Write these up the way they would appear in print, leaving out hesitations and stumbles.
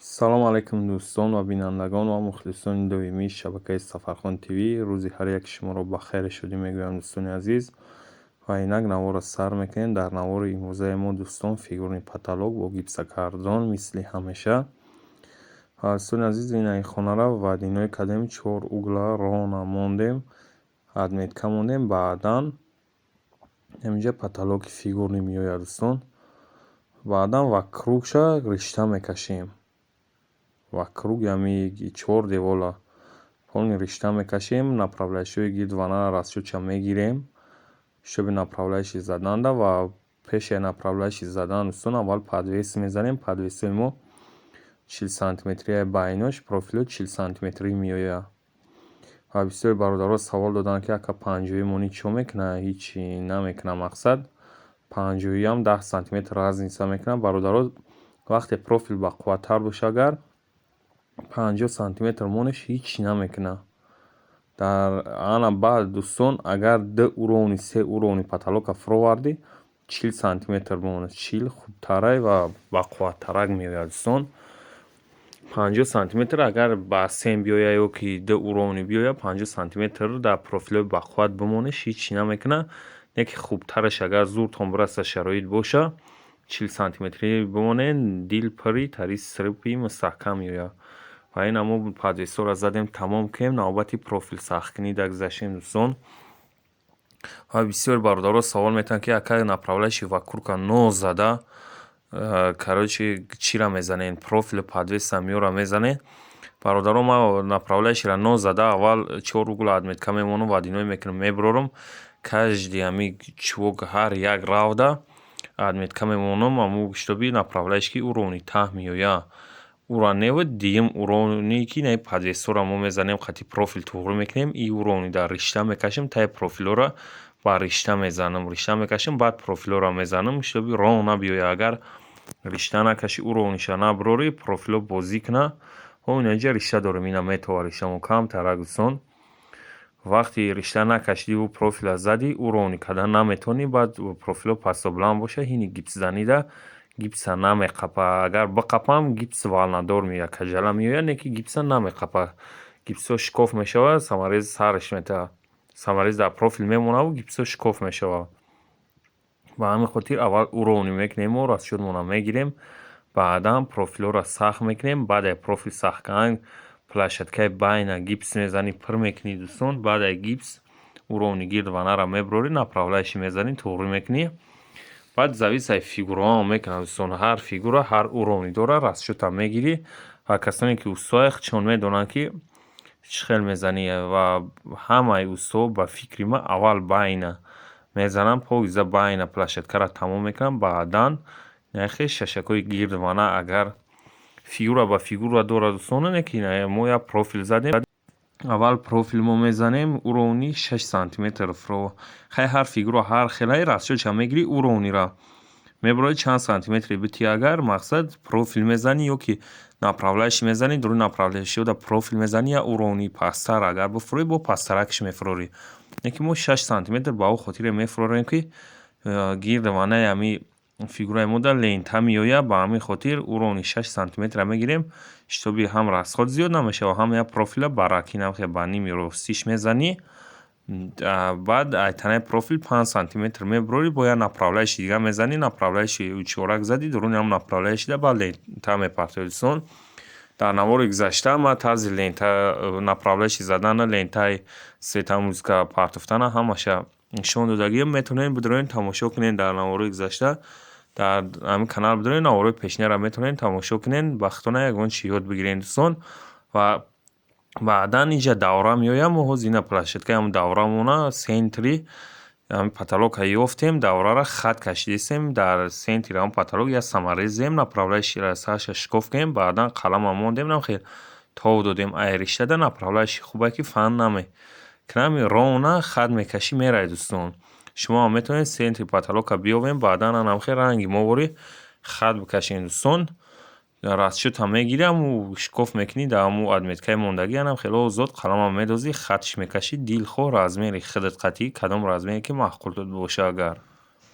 Салом алайкум, дӯстон ва бинандагон ва мухлисони доимии шабакаи Сафархон ТВ. Рӯзи ҳар яки шуморо ба хайру шодӣ мегӯям, дӯстони азиз. Ва инак наворро сар мекунем. Дар навори имрӯзаи мо, дӯстон, фигурный потолок бо гипсокартон, мисли ҳамеша. Ва, дӯстони азиз, ин хонаро водяной кардем, чор угла ровно мондем, отметка мондем. Баъдан ҳаминҷа потолоки фигурный меояд, дӯстон. Баъдан вокруг ша ришта мекашем. Вокруг ҳами чор девола полный ришта мекашем, направляющий ҳои гирд ваннара расчёт ша мегирем, чтобы направляющий заданда. Ва пеши направляющий задан, дӯстон, аввал подвес мезанем. Подвес ҳои мо 40 сантиметрия, байнош профилҳо 40 сантиметрӣ меояд. Ва бисёри бародаро савол доданд, ки ака, 50-ӣ монӣ чӣ мекунад? Ҳичи намекунад, мақсад, 50-иам 10 сантиметр разница мекунад. Бародаро, вақте профил бақувваттар боша, агар 50 сантиметр монеш, ҳичи намекунад. Дар ана баъд, дӯстон, агар ду уровни, се уровни потолока фуровардӣ, 40 сантиметр бимонад, 40 хубтарай ва бақувваттарак меояд, дӯстон. 50 сантиметр агар ба сем биёяд ё ки ду уровни биёяд, 50 сантиметр дар профилҳои бақувват бимонеш, ҳичи намекунад. Не ки хубтараш, агар зуртон бираса, шароит боша, 40 сантиметрӣ бимонед, дил пурри тари сирпи мустаҳкам меояд. Ва ина мо подвес ҳоро задем, тамом кунем, навбати профил сахткунӣ гузаштем, дӯстон. Ва бисёри бародаро савол метиҳанд, ки ака, направляющий вокруг а нозада, короче, чиро мезанед, профилу подвес а миёра мезанед? Бародаро, ман направляющий ро нозада аввал чор угла отметка мемонам, водяной мекунам, мебарорам. Каждый ҳами чувок, ҳар як равда отметка мемонам, аму чтобы направляющий ки уровни таҳ меояд, ура невуд. Дуюм уровне ки наи подвес ҳоро мо мезанем, қати профил туғрӣ мекунем, и уровни дар ришта мекашем, таи профилҳоро ба ришта мезанам, ришта мекашем, баъд профилҳоро мезанам, чтобы ровно биёяд. Агар ришта накашӣ, уровни ша набурорӣ, профилҳо бозӣ кунад. Инаҷа ришта дорем, ина метова риштамо камтарак, дӯстон. Вақте ришта накашидиву профила задӣ, уровни кардан наметавонӣ. Баъд профилҳо пасту баланд бошад, ҳини гипсзанида гипса намеқапад. Агар биқапам, гипс волна дор меояд, каҷала меояд, не ки гипса намеқапад. Гипсҳо шикоф мешавад, саморез сараш метавад, саморез дар профил мемонаву гипсҳо шикоф мешавад. Ба ҳамин хотир аввал уровни мекунему расчёт монро мегирем, баъдан профилҳоро сахт мекунем. Баъд аз профил сахт кардан площадка и байна гипс мезанӣ, пур мекунӣ, дӯстон. Баъд аз гипс уровни гирд ваннаро мебурорӣ, направляющий мезанӣ, туғрӣ мекунӣ. Баъд зависит аз фигураҳоам мекунад, дӯстон. Ҳар фигура ҳар уровни дорад, расчёт а мегирӣ. Ва касоне ки устоянд, худшон медонанд, ки чӣ хел мезанӣ. Ва ҳамаи устоҳо, ба фикри ман, аввал байна мезананд, покиза байна площадка ро тамом мекунанд, баъдан нахе шашакҳои гирд ванна. Агар фигура ба фигура дорад, дӯстон, не ки мо як профил задем, аввал профил мо мезанем, уровни 6 сантиметр. Хай, ҳар фигура ҳар хелай, расчёт ша мегирӣ, уровни ро мебурорӣ, чанд сантиметре битӣ. Агар, мақсад, профил мезанӣ ё ки направляющий мезанӣ, дуруни направляющий ҳо профил мезанӣ, я уровни пасттар агар бифурорӣ, бо пасттаракш мефурорӣ. Не ки мо 6 сантиметр ба он хотире мефурорем, ки гирди ваннаи ҳами фигураи мо дар лента меояд. Ба ҳамин хотир уровни 6 сантиметрро мегирем, чтобы ҳам расход зиёд намешавад, ҳам як профила баракӣ намехоҳад, ба ними ростиш мезанӣ. Баъд айтанаи профил 5 сантиметр мебурорӣ, бо як направляющий дигар мезанӣ. Направляющий чорак задӣ, дуруни ҳам направляющий да баъд лента мепартоӣ, дӯстон. Дар навори гузашта ман тарзи лента направляющий задана, лентаи светомузыка партофтана ҳамаша нишон додагиам. Метавонед бидоред, тамошо кунед дар наворҳои гузашта. Дар ҳамин канал бидоред, наворҳои пешинаро метавонед тамошо кунед, ба худтона ягон чиз ёд бигиред, дӯстон. Ва баъдан инҷа давра меояд. Мо ҳозир ина площадка и ҳамн даврамона, центри ҳамин потолок а ёфтем, давраро хат кашидистем. Дар центри ҳамн потолок як саморез зем, направляющий ро сарша шикоф кунем, баъдан қалама мондем, хел тов додем. Ай риштада направляющий хубе, ки фан намекунад, ровно хат мекашӣ, меравед, дӯстон. Шумо ҳам метавонед центри потолок а биёвем, баъдан анамхел ранги моворӣ хат бикашем, дӯстон. Расчёт а мегирӣ, ҳамун шикоф мекунӣ дар ҳамун отметка и мондагӣ, анам хеле озод қаламам медозӣ, хатш мекашӣ, дилхоҳ размер и худат қатъӣ, кадом размер е ки маъқул боша. Агар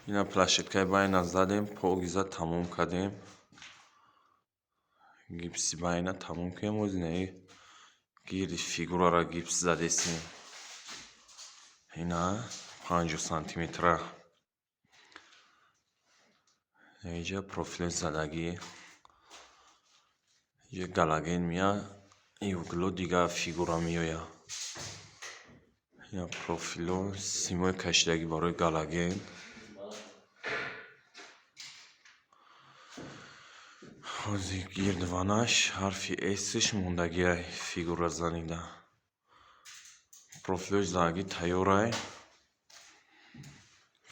ина площадка и байна задем, покиза тамом кардем. Гипси байна тамом кунем, ози инаи гирди фигурара гипс задесем. Ина 50 сантиметра. Инҷа профили задагӣ. Инҷа галоген меяд, и угло дигар фигура меояд. Ина профило, симои кашидагӣ барои галоген. Ҳозир гирдванаш ҳарфи С-ш мондагиай фигура занида. Профилои задагӣ тайёрай.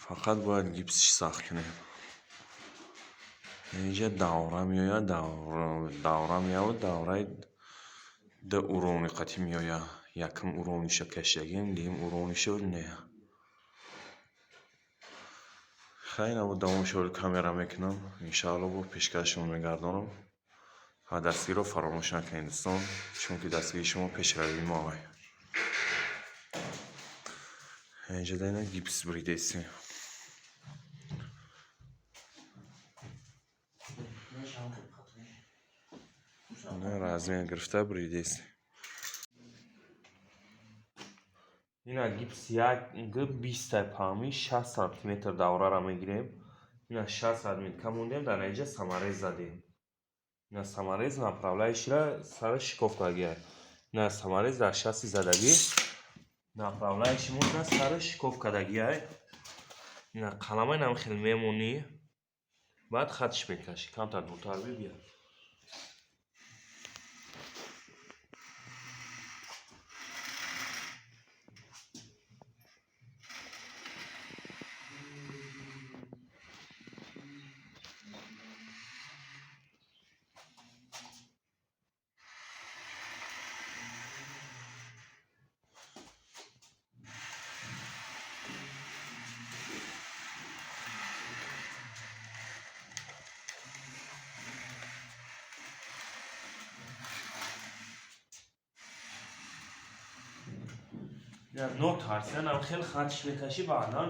Фақат бояд гипсш сахт кунем. Инҷа давра меояд, давра меояд, давраи ду уровни қатӣ меояд. Якум уровниша кашидагием, дуюм уровниша не. Хайр, бо давомшо камера мекунам. Иншаалло бо пешкашшон мегардонам. Ва дастгириро фаромӯш накунед, дӯстон, чунки дастгирии шумо пешравии мо ай. Инҷа ина гипс буридесем. Размер гирифта буридесем. Ина гипс як бистай паҳми 60 сантиметр даврара мегирем. Ина 60 сантиметр мондем, дар инҷа саморез задем. Ина саморез направляющийра сари шикофтагиай. Ина саморез дар шасти задагӣ направляющий мо ина сари шикоф кардагиай. Ина қалама инам хел мемонӣ, баъд хатш мекашӣ. Камтар дуртар бибия. Нотарсиянам хел хатш мекашӣ, баъдан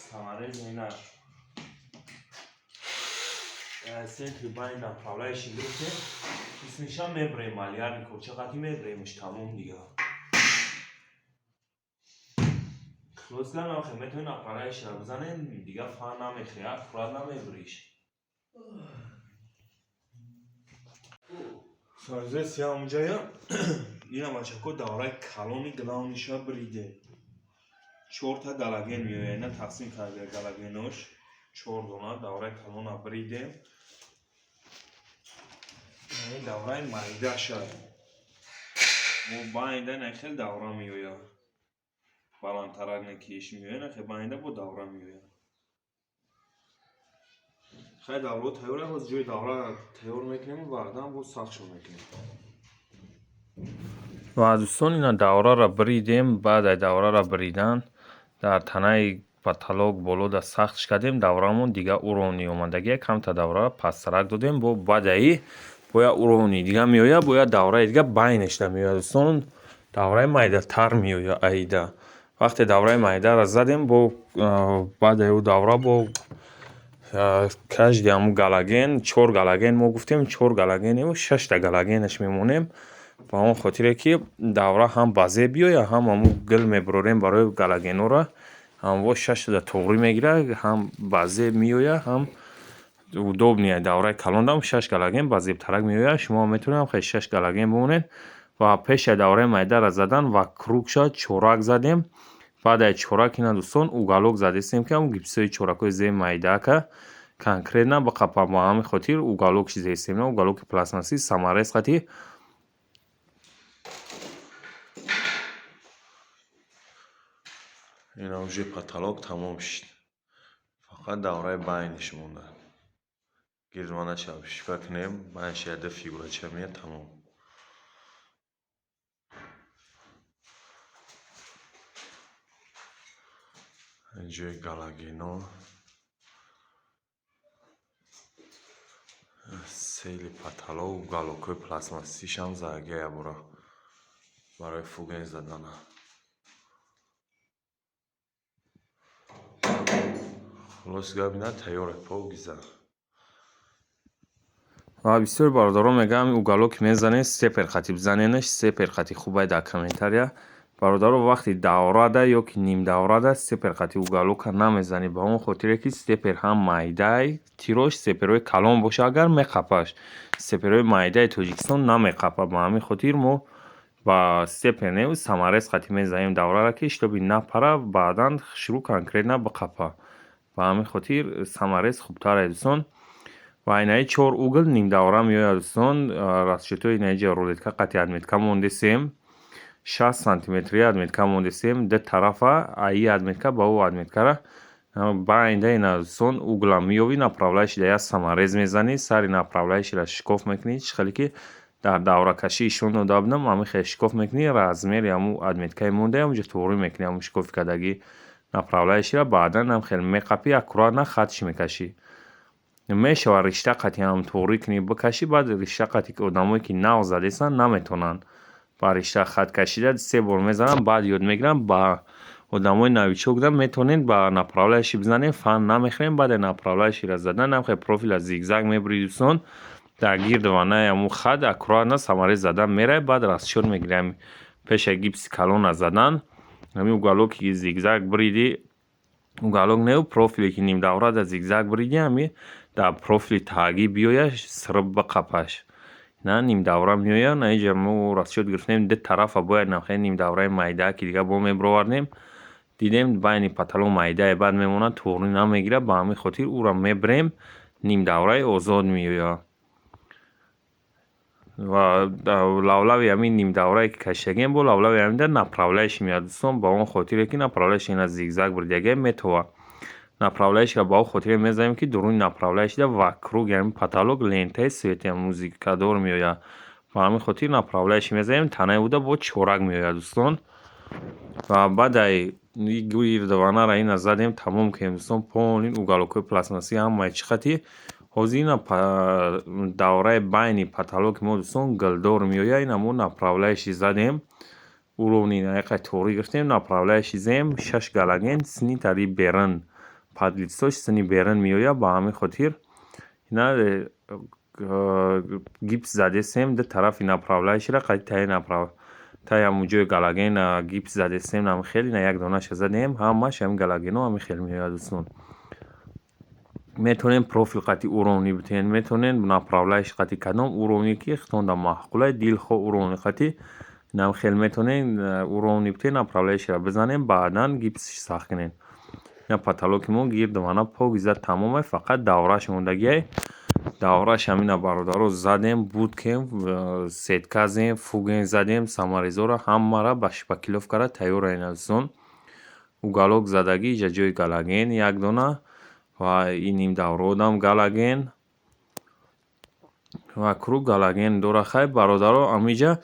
саморез ина центри байн направляющий гирифтем, қисмиша мебурем, малярни корча қатӣ мебуремш, тамом дига. Хулосидан хел метавонӣ направляющийро бизанем, дига фан намехӯри, аккурат намебуриш. Сарзаи сиёҳ онҷая ина бачако давраи калони главниша бридем. Чорта галоген меояд, ина тақсим карда галогенош чор дона давраи калона бридем. Ин давраи майдаша. Бо байнда ина хел давра меояд. Баландтарак не ки иш меояд, ина хел байнда бо давра меояд. Хай давраҳо тайёр, ҳозир ҷои давра тайёр мекунем ва баъдан боз сахтшон мекунем. Ва дӯстон, ина даврара бридем. Баъд аз даврара бридан дар танаи потолок болода сахтш кардем. Даврамон дига уровни омадагия, камта даврара пасттарак додем. Бо баъдаи бояд уровни дига меояд, бояд давраи дига байнашда меояд. Дӯстон, давраи майдатар меояд аида. Вақте давраи майдара задем, бо баъдаи ӯ давра бо каждый ҳамун галоген, чор галоген мо гуфтем, чор галогеневу шашта галогенаш мемонем. Ба он хотире ки давра ҳам ба зеб биёяд, ҳам ҳамун гил мебурорем барои галогенҳоро, ҳамво шаштада туғрӣ мегирад, ҳам ба зеб меояд, ҳам удобный. Давраи калондам шаш галоген ба зебтарак меояд. Шумо метавонед хел шаш галоген бимонед. Ва пеши давраи майдара задан вокруг ша чорак задем. Баъд аз чорак ина дӯстон уголок задестем, ки ҳамун гипсҳои чоракҳои зери майдака конкретно биқапа. Ба ҳамин хотир уголок чизестем, уголоки пластмассӣ саморез қатӣ. Ина уже потолок тамом шуд. Фақат давраи байниш монда. Гирдванаша обшивка кунем, байнаш як фигурача меяд, тамом. Ҷои галогено сели потолок, уголокҳои пластмассишам задагия бура барои фуген задана. Хулос гап ина тайёр покиза. Ва бисёри бародарон мегӯям, уголок мезанед, степер қати бизаненаш, степер қати хубай дар комментария. Бародаро, вақти даврада ё ки нимдаврада степер қати уголока намезанӣ, ба он хотире ки степер ҳам майдаи тирош, степерҳои калон боша агар, меқапаш, степерҳои майдаи Тоҷикистон намеқапа. Ба ҳамин хотир мо ба степер не, саморез қати мезанем даврара, ки чтобы напара, баъдан шурӯъ конкретно биқапа. Ба ҳамин хотир саморез хубтар, дӯстон. Ва инаи чор угол нимдавра меояд, дӯстон. Расчётҳои инаиҷа рулетка қати отметка мондесем, 60 сантиметри отметка мондесем ду тарафа, аи отметка ба ӯ отметкара байнда. Ина, дӯстон, угла меёвӣ, направляющий да як саморез мезанӣ, сари направляющийра шикоф мекунӣ, чӣ хеле ки дар давракашӣ ишон дода будам, ҳамин хел шикоф мекунӣ, размери ҳамун отметкаи мондаи ҳамунҷо туғрӣ мекунӣ, ҳамун шикофи кардагӣ направляющийра баъдан ҳам хел меқапӣ, аккуратно хатш мекашӣ. Мешавад ришта қати ҳам туғрӣ кунӣ, бикашӣ, баъд ришта қати одамое ки нав задесанд, наметавонанд ба ришта хат кашида, се бор мезананд, баъд ёд мегиранд. Ба одамои новичок да метавонед ба направляющий бизанед, фан намехӯрем. Баъде направляющийра задан, ҳам хел профила зигзаг мебурӣ, дӯстон, дар гирди ванаи ҳамун хат аккуратно саморез задан меравӣ, баъд расчёт мегирӣ. Пеша гипси калона задан, ҳамин уголоке ки зигзаг биридӣ, уголок не, профиле ки нимдаврада зигзаг биридӣ, ҳами дар профили тагӣ биёяд, сириб биқапаш, на нимдавра меояд. На инҷа мо расчёт гирифтем ду тарафа, бояд нахе нимдавраи майдаа, ки дига бо мебировардем, дидем, байни потолок майдае баъд мемонад, туғрӣ намегирад. Ба ҳамин хотир ӯро мебирем, нимдавраи озод меояд. Ва лавлави ҳамин нимдаврае ки кашидагием, бо лавлави ҳамин направляющий меояд, дӯстон. Ба он хотире ки направляющий ина зигзаг буридагием, метова направляющийро ба он хотире мезанем, ки дуруни направляющийда вокруг ҳамин потолок лентаи свети музикадор меояд. Ба ҳамин хотир направляющий мезанем, танаи уда бо чорак меояд, дӯстон. Ва баъдаи гирдованаро ина задем, тамом кардем, дӯстон, полный уголокҳои пластмассӣ ҳамаи чӣ хати. Ҳозир ина давраи байни потолоки мо, дӯстон, гулдор меояд. Ина мо направляющий задем, уровни яқай туғрӣ гирифтем, направляющий зем, шаш галоген сини тари берун, под лицош сини берун меояд. Ба ҳамин хотир ина гипс задесем ду тарафи направляющийра, қади таи таи ҳамун ҷои галоген гипс задесем. Ҳамин хел ина як донаша задем, ҳамаш ҳамин галогенҳо ҳамин хел меояд, дӯстон. Метавонем профил қати уровни битен, метавонем направляющий қати, кадом уровне ки худтонда маъқулай, дилхоҳ уровни қати инам хел метавонем уровни битен, направляющийро бизанем, баъдан гипсш сахт кунем. Ина потолоки мо гирдована покиза тамомай, фақат давраш мондагиай. Давраш ҳамина, бародаро, задем, буд кем, сетка зем, фуген задем, саморезҳоро ҳамаро ба шпаклёвкара тайёр ина, дӯстон. Уголок задагӣ, иҷа ҷои галоген як дона ва ин нимдавраодам галоген ва круг галоген дора. Хай, бародаро, ҳамиҷа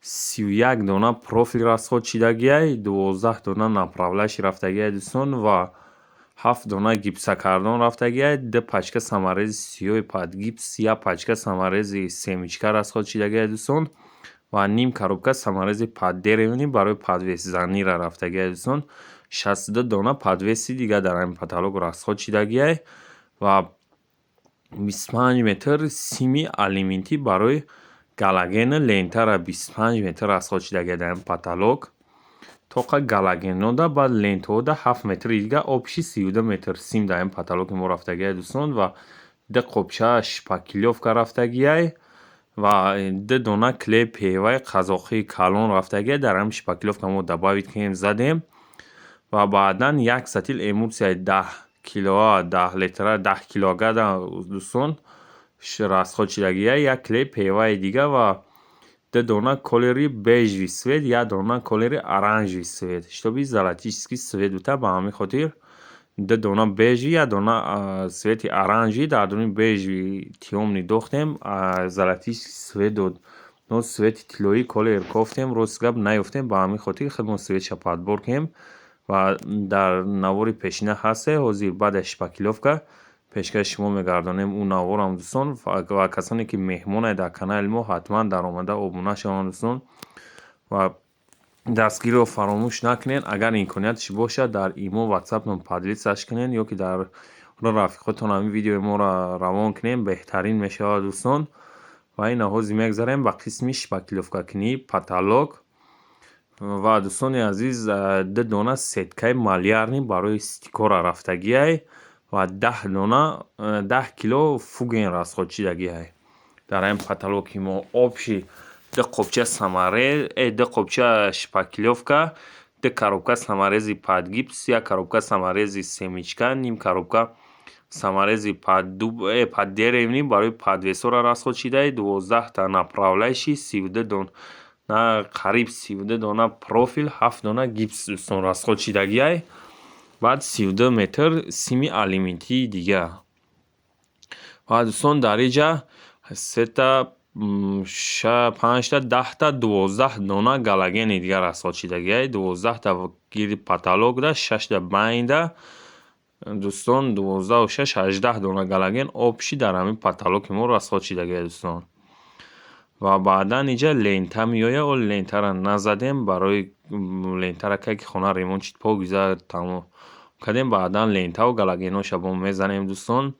31 дона профил расход шидагиай, 12 дона направляющий рафтагиай, дӯстон, ва ҳафт дона гипсокартон рафтагиай, ду пачка саморези сиёҳи под гипс, як пачка саморези семечка расход шидагиай, дӯстон, ва ним коробка саморези под деревни барои подвесзанира рафтагиай, дӯстон. 62 дона подвеси дигар дар ҳамин потолок расход шидагиай ва 25 метр сими алюминтӣ барои галогену лентара 25 метр расход шидагиай дар ҳамин потолок. Тоқа галогенода, баъд лентаҳода 7 метри дигар, общий 32 метр сим дар ҳамин потолоки мо рафтагиай, дӯстон. Ва ду қопча шпаклёвка рафтагиай ва ду дона клей ПВАи қазоқии калон рафтагиай, дар ҳамин шпаклёвка мо добавить кардем, задем. Ва баъдан як сатил эмулсияи 10 килоа, 10 литра, 10 килогада, дӯстон, расход шидагиай, як клей ПВАи дига ва ду дона колери бежевый цвет, як дона колери оранжевый цвет, чтобы золотистый цвет бута. Ба ҳамин хотир ду дона бежевый, як дона цвети оранжевый, дар дуни бежевый тёмный дохтем, золотистый цвет дод. Но цвети тиллоӣ колер кофтем, рост гап, наёфтем. Ба ҳамин хотир худмон цветша подбор кардем ва дар навори пешина ҳасте. Ҳозир баъд аз шпаклёвка пешкаши шумо мегардонем ӯ наворам, дӯстон. Ва касоне ки меҳмонанд дар канали мо, ҳатман даромада обуна шаванд, дӯстон, ва дастгириро фаромӯш накунед. Агар имкониятш бошад, дар имо, ватсаптон поделиться кунед ё ки дар Рафиқотон ҳамин видеои моро равон кунем, беҳтарин мешавад, дӯстон. Ва ина ҳозир мегзарем ба қисми шпаклёвкакунии потолок. Ва, дӯстони азиз, ду дона сеткаи малярный барои стыкора рафтагиай ва 10 дона, 10 кило фуген расход шидагиай дар ҳамин потолоки мо. Общий ду қопча саморез, ду қопча шпаклёвка, ду коробка саморези под гипс, як коробка саморези семечка, ним коробка саморези под дуб, под деревный барои подвесора расход шидай, 12та направляющий, 32 дона, қариб 32 дона профил, ҳафт дона гипс, дӯстон, расход шидагиай. Баъд 32 метр сими алюминтии дига. Ва, дӯстон, дар инҷа сета, панҷта, 10та, 12 дона галогени дига расход шидагиай. 12та гирди потолокда, шашта байнда, дӯстон. 12-у шаш, 18 дона галоген общий дар ҳамин потолоки мо расход шидагиай, дӯстон. Ва баъдан инҷа лента меояд. О, лентаро назадем. Барои лентаро кай ки хона ремонт шид, покиза тамом кардем, баъдан лентаву галогенҳоша бо мезанем, дӯстон.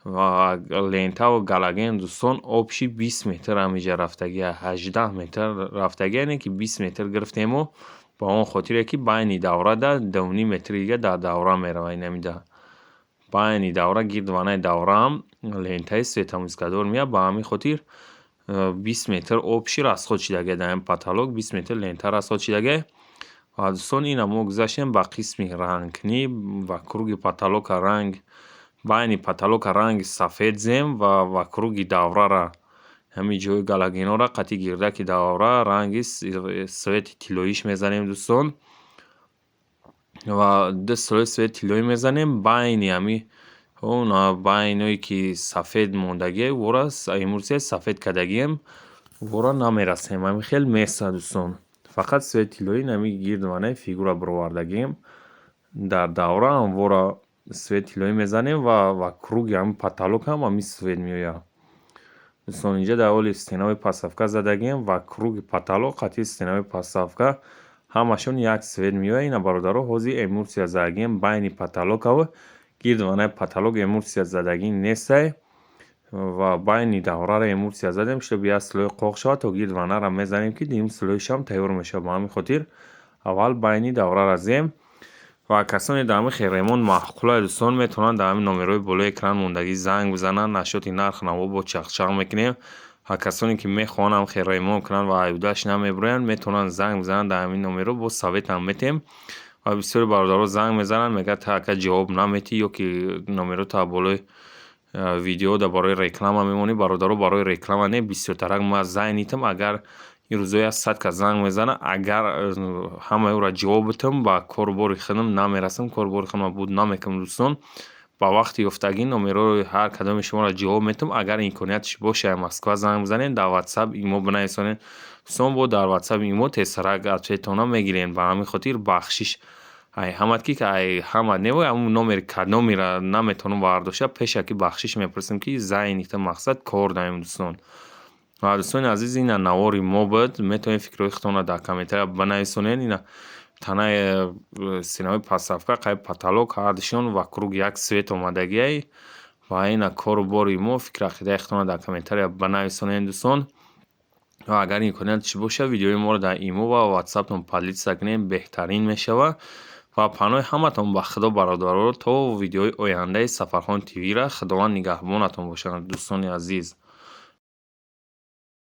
Ва лентаву галоген, дӯстон, общий 20 метр ҳаминҷа рафтагиай, 18 метр рафтагиай, не ки 20 метр гирифтему ба он хотире ки байни даврада 2,5 метри дига дар давра меравад. Инамида байни давра, гирди ванаи давраам лентаи светомузыкадор меяд. Ба ҳамин хотир 20 метр общий расход шидагиай дар ин потолок, 20 метр лента расход шидагиай. Ва, дӯстон, ина мо гузаштем ба қисми рангкунӣ. Вокруги потолока ранг, байни потолока ранги сафед зем ва вокруги даврара, ҳамин ҷои галогенҳоро қатъи гирдаки давра ранги цвети тиллоиш мезанем, дӯстон. Ва ду слои цвети тиллоӣ мезанем байни ҳамин он байное ки сафед мондагиа, вора эмульсияи сафед кардагием, вора намерасем, ҳамин хел меса, дӯстон. Фақат цвети тиллоӣ ҳамин гирди ванаи фигура бировардагием. Дар давра ҳамвора цвети тиллоӣ мезанем ва вокруги ҳамин потолок ҳам ҳамин цвет меояд, дӯстон. Инҷа дар ҳоли стенаҳои подставка задагием. Вокруги потолок қатъи стенаҳои подставка ҳамашон як цвет меояд. Ина, бародаро, ҳозир эмульсия задагием байни потолокаву гирди ванаи потолок эмульсия задагӣ нестай ва байни давраро эмульсия задем, чтобы як слой қоқ шавад, то гирди ванаро мезанем, ки дуюм слоишам тайёр мешавад. Ба ҳамин хотир аввал байни давраро зем. Ва касоне дар ҳамин хел ремонт маъқулай, дӯстон, метавонанд дар ҳамин номерҳои болои экран мондагӣ занг бизананд. Насчёти нарх наво бо чақчақ мекунем. Ва касоне ки мехоҳанд ҳамин хел ремонт кунанд ва аюдаш намебироянд, метавонанд занг бизананд дар ҳамин номерҳо, боз советам метиҳем. Ва бисёри бародаро занг мезананд, мегӯяд, та ака, ҷавоб наметиҳӣ ё ки номерҳото болои видеода барои реклама мемонӣ. Бародаро, барои реклама не, бисёртарак ма занятым. Агар ин рӯзҳо як сад кас занг мезанад, агар ҳамаи ӯро ҷавоб битам, ба кору бори худам намерасам, кору бори худамро буд намекунам, дӯстон. Ба вақти ёфтагӣ номерҳои ҳар кадоми шуморо ҷавоб метиҳам. Агар имконияташ боша, Москва занг бизанед, дар Ватсап, Имо бинависонед, дӯстон. Бо дар Ватсап, Имо тезтарак ответона мегирем. Ба ҳамин хотир бахшиш ай ҳамат ки ай ҳама невой, ҳамун номери кадомеро наметавонам бардошта, пешакӣ бахшиш мепурсем, ки занятым, мақсад кор даем, дӯстон. Ва, дӯстони азиз, ина навори мо буд. Метавонед фикрҳои худтонро дар комментария бинависонед. Ина танаи стенаҳои подставка қайби потолок ҳардушон вокруг як цвет омадагиай. Ва ина кору бори мо. Фикр ақидаи худтонро дар комментария бинависонед, дӯстон. Ва агар имконияташ бошад, видеои моро дар Имо ва Ватсаптон поделиться кунед, беҳтарин мешавад. Ва паноҳи ҳаматон ба Худо, бародаро, то видеои ояндаи Сафархон ТВ-ра. Худованд нигаҳбонатон бошад, дӯстони азиз.